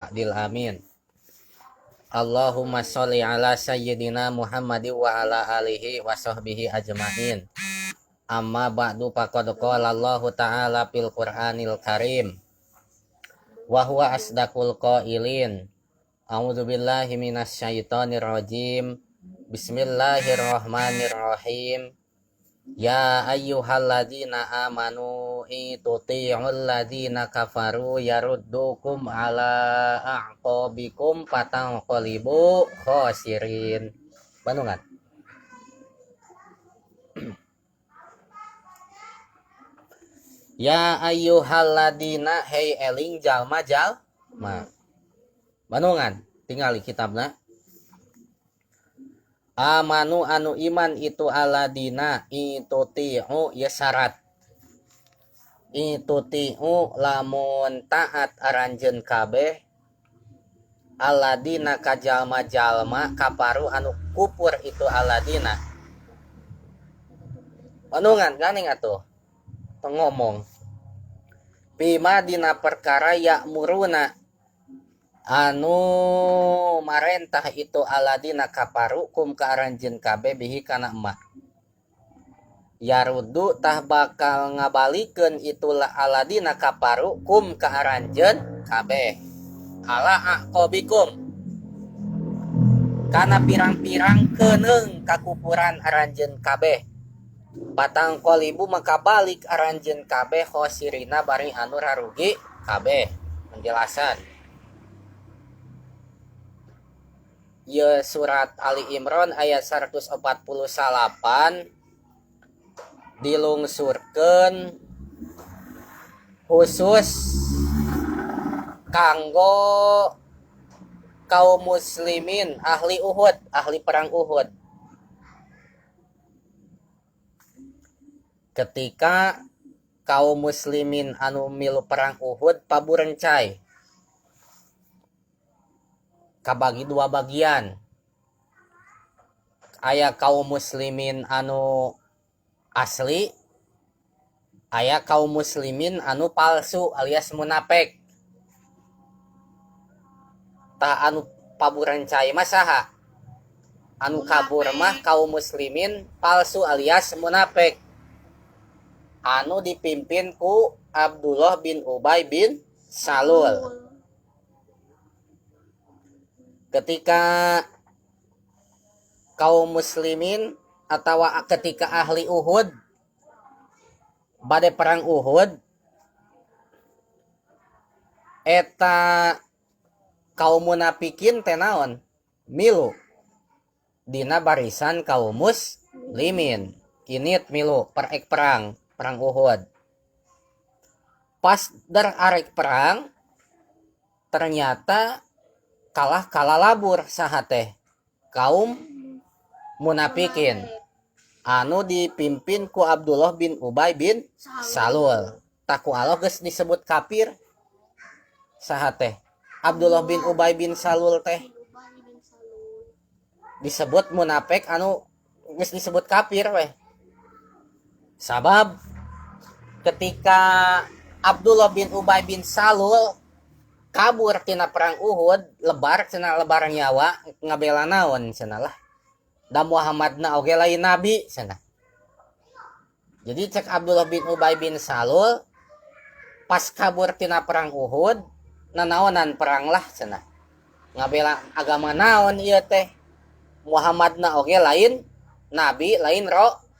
Adil amin. Allahumma sholli ala sayyidina Muhammad wa ala alihi wa sahbihi ajmain. Amma ba'du faqad qala Allahu ta'ala fil Qur'anil Karim wa huwa asdaqul qailin. A'udzu billahi minasyaitonir rajim. Bismillahirrahmanirrahim. Ya ayyuhalladzina amanu ituti'ul ladzina kafaru yaruddukum ala a'qabikum fatanqalibu khasirin. Bandungan. Ya ayyuhalladzina hei eling jalma jalma. Bandungan tingali kitabna. Amanu anu iman itu aladina ituti'u ya syarat. Ituti'u lamun taat aranjeun kabeh aladina ka jalma-jalma kaparu anu kupur itu aladina. Bandungan ganing atuh. Tong ngomong. Bima dina perkara ya'muruna anu marentah itu aladina kaparu kum ka aranjeun kabeh bihi kana emak. Yarudu tah bakal ngabalikeun itulah aladina kaparu kum ka aranjeun kabeh. Ala aqabikum kana pirang-pirang keuneung kakupuran aranjeun kabeh. Patang qolibu maka balik aranjeun kabeh khosirina bari anu rarugi kabeh. Penjelasan. Ye surat Ali Imran ayat 148 dilungsurkeun khusus kanggo kaum muslimin ahli Uhud, ahli perang Uhud. Ketika kaum muslimin anu milu perang Uhud paburencai kabagi dua bagian. Aya kaum muslimin anu asli, aya kaum muslimin anu palsu alias munafik. Tah anu paburencai mah saha? Anu kabur mah kaum muslimin palsu alias munafik. Anu dipimpin ku Abdullah bin Ubay bin Salul. Ketika kaum muslimin atau ketika ahli Uhud bade perang Uhud eta kaum munafikin teh naon milu dina barisan kaum muslimin init milu perek perang perang Uhud. Pas der arek perang ternyata kalah kalalabur saha teh kaum munafikin anu dipimpin ku Abdullah bin Ubay bin Salul. Taku Allah geus disebut kafir saha teh Abdullah bin Ubay bin Salul teh disebut munafik anu geus disebut kafir weh. Sabab ketika Abdullah bin Ubay bin Salul kabur tina perang Uhud, lebar cenah lebar nyawa ngabela naon cenah lah. Da Muhammadna oge lain nabi cenah. Jadi cek Abdullah bin Ubay bin Salul pas kabur tina perang Uhud nanaonan perang lah cenah. Ngabela agama naon ieu teh? Muhammadna oge lain nabi, lain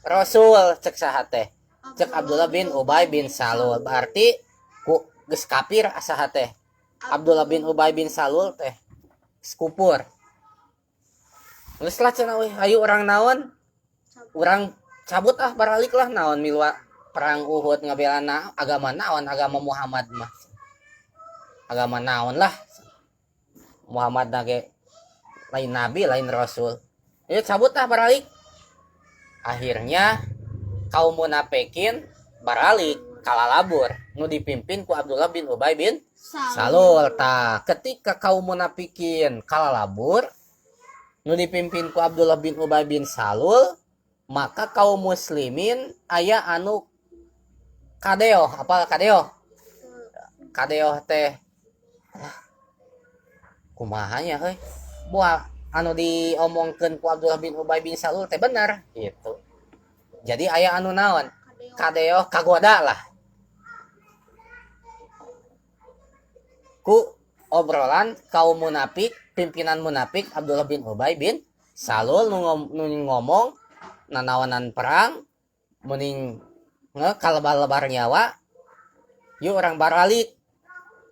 rasul cek saha teh. Cek Abdullah bin Ubay bin Salul. Berarti ku geus kafir saha teh. Abdullah bin Ubay bin Salul teh kupur. Geus lah cenah euy, ayo urang naon? Urang cabut ah baralik lah naon milu perang Uhud ngabela na, agama naon agama Muhammad mah. Agama naon lah. Muhammad ge lain nabi, lain rasul. Ayo cabut ah baralik. Akhirnya kaum munafikin baralik kalalabur nu dipimpin ku Abdullah bin Ubay bin Salul. Tah ketika kaum munafikin kalalabur nu dipimpin ku Abdullah bin Ubay bin Salul, maka kaum muslimin aya anu kadeoh. Apa kadeoh? Kadeoh teh Kumaha nya heuy, buah anu diomongkeun ku Abdullah bin Ubay bin Salul teh bener gitu. Jadi aya anu naon, kadeo kagoda lah ku obrolan kaum munafik, pimpinan munafik Abdullah bin Ubay bin Salul nu ngomong nanaonan perang mending nge kalebar-lebar nyawa, yuk orang baralik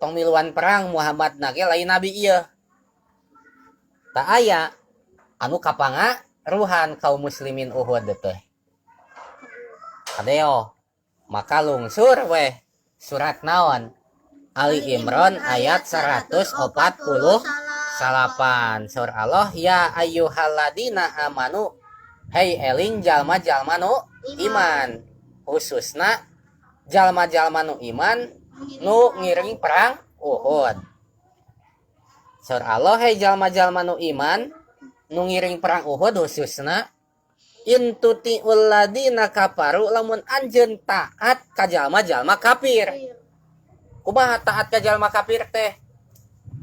tong miluan perang, Muhammad nage lain nabi ieu. Tak aya anu kapangaruhan kaum muslimin Uhud teh kadeo, maka lungsur weh surat naon, Ali Imran ayat 148. Saur Allah, ya ayyuhalladzina amanu, hei eling jalma-jalma nu iman, khususna jalma-jalma nu iman nu ngiring perang Uhud. Saur Allah, hei jalma-jalma nu iman nu ngiring perang Uhud khususna, in tuti'ul ladina kafaru, lamun anjeun taat ka jalma-jalma kafir. Kumaha taat ka jalma kafir teh?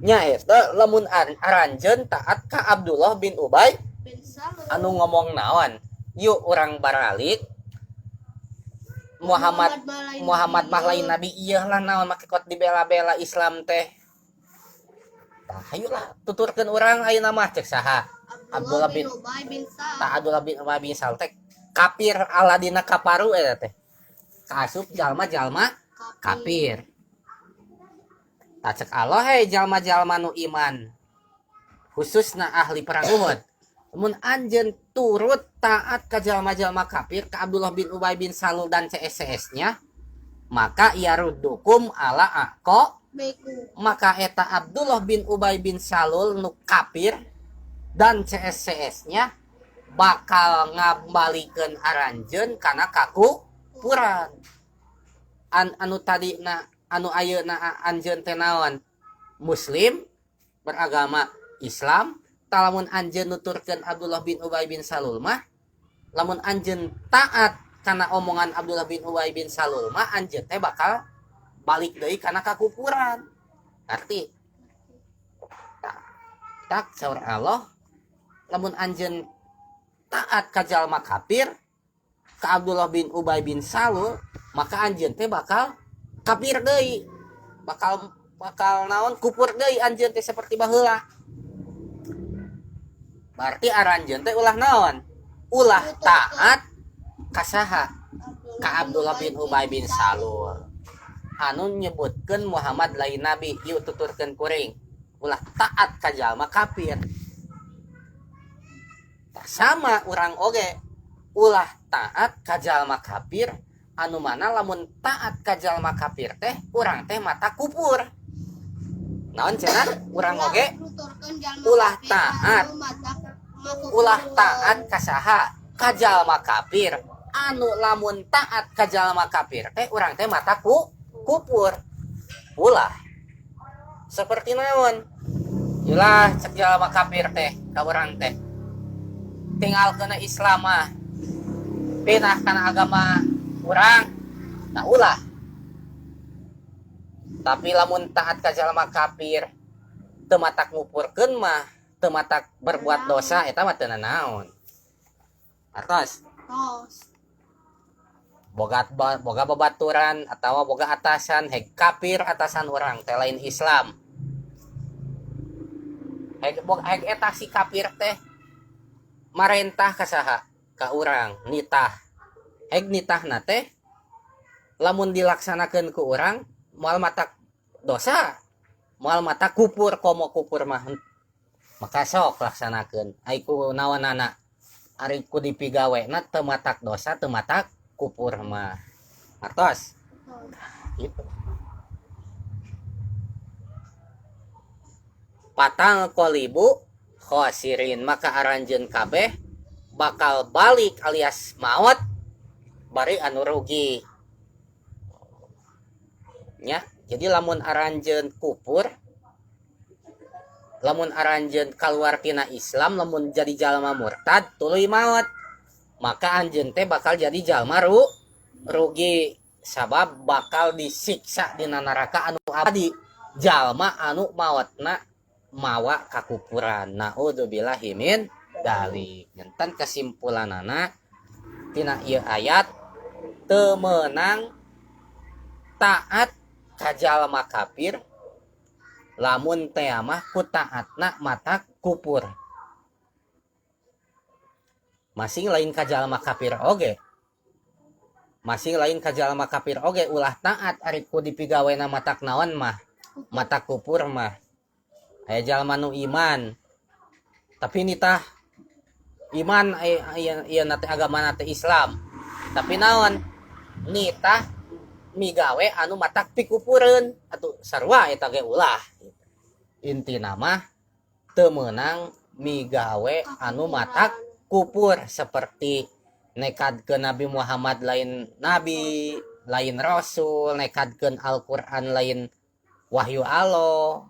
Nya eta lamun aranjeun taat ka Abdullah bin Ubay bin Salul anu ngomong naon, yuk urang baralik, Muhammad Muhammad mah lain nabi ieu lah, naon make kot dibela-bela Islam teh. Tah, hayulah tuturkeun urang ayeuna mah, cek saha? Abdullah Abdullah bin bin Ubay bin Salul. Tah, Abdullah bin Ubay bin Salul teh kafir aladina kaparu eta teh kaasup jalma-jalma kafir. Tah, cek Allah, hei jalma-jalma nu iman khususna ahli perang Uhud, mun anjeun turut taat ka jalma-jalma kafir, ka Abdullah bin Ubay bin Salul dan CSCS-nya, maka yaruddukum ala aqo Beku. Maka eta Abdullah bin Ubay bin Salul nu kafir dan CSCS-nya bakal ngabalikeun aranjeun kana kakupuran. Anu tadi na anu ayeuna anjeun teh naon, muslim beragama Islam. Tah, lamun anjeun nuturkeun Abdullah bin Ubay bin Salul mah, lamun anjeun taat kana omongan Abdullah bin Ubay bin Salul mah, anjeun teh bakal balik deui kana kakupuran. Arti tak, tak saur Allah, lamun anjeun taat ka jalma kafir, ka Abdullah bin Ubay bin Salul, maka anjeun teh bakal kafir deui, bakal bakal naon, kupur deui anjeun teh seperti baheula. Berarti aranjeun teh ulah naon, ulah taat ka saha? Ka Abdullah bin Ubay bin Salul anu nyebutkeun Muhammad lain nabi. Yuk tuturkeun kuring, ulah taat ka jalma kafir. Tah, sama urang oge ulah taat ka jalma kafir anu mana lamun taat ka jalma kafir teh urang teh matak kupur. Naon cenah urang oge? Ulah taat. Ulah taat ka saha? Ka jalma kafir anu lamun taat ka jalma kafir teh urang teh matak kupur. Ulah seperti naon? Ulah cek jalma kafir teh ka urang teh, tinggal kena Islam mah, pindah kana agama urang. Nah, ulah. Tapi lamun taat ka jalma kafir teu matak ngupurkeun mah, teu matak berbuat dosa, eta mah teu nanaon. Atos. Tos. Boga boga babaturan atau boga atasan heg kafir, atasan urang teh lain Islam, heg boga heg eta si kafir teh marentah ka saha? Ka urang, nitah. Heg nitahna teh lamun dilaksanakeun ku urang moal matak dosa, moal matak kupur, komo kupur mah, maka sok laksanakeun. Ai ku naonana, ari ku dipigawena teu matak dosa, teu matak kupur mah. Atos. Gitu. Fatanqolibu khosirin, maka aranjeun kabeh bakal balik alias maut bari anu rugi nya. Jadi lamun aranjeun kupur, lamun aranjeun keluar tina Islam, lamun jadi jalma murtad tuluy maut, maka anjeun teh bakal jadi jalma rugi sabab bakal disiksa dina neraka anu abadi, jalma anu mautna mawa kakupuran. Naudzubillahi min dzalik. Nyantan kesimpulanana tina ieu ayat teu meunang taat ka jalma kafir lamun teh mah ku taatna matak kupur. Masing lain ka jalma kafir oge. Masing lain ka jalma kafir oge ulah taat ari ku dipigawena matak naon mah, matak kupur mah. Aya jalma nu iman tapi nitah iman aya ieu na teh agama na teh Islam. Tapi naon nitah migawe anu matak pikupureun atuh sarua eta ge ulah. Intina mah teu meunang migawe anu matak kupur seperti nekadkeun Nabi Muhammad lain nabi, lain rasul, nekadkeun Al-Qur'an lain wahyu Allah,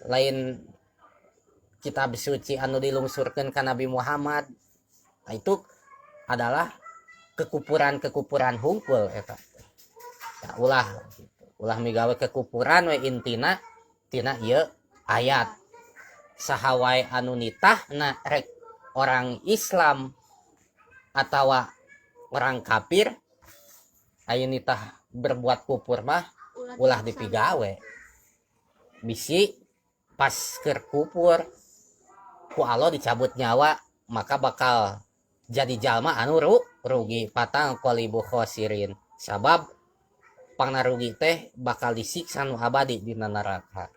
lain kitab suci anu dilungsurkeun ka Nabi Muhammad. Nah, itu adalah kekupuran-kekupuran hungkul eta. Ya, ulah gitu. Ulah migawe kekupuran we intina tina ieu ayat. Saha wae anu nitahna rek orang Islam atawa orang kafir aya nitah berbuat kupur mah ulah dipigawe. Bisi pas keur kupur ku Allah dicabut nyawa maka bakal jadi jalma anu rugi patang qalibu khosirin. Sabab pangna rugi teh bakal disiksa nu abadi dina neraka.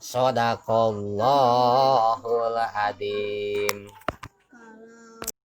Sadaqallahul adzim.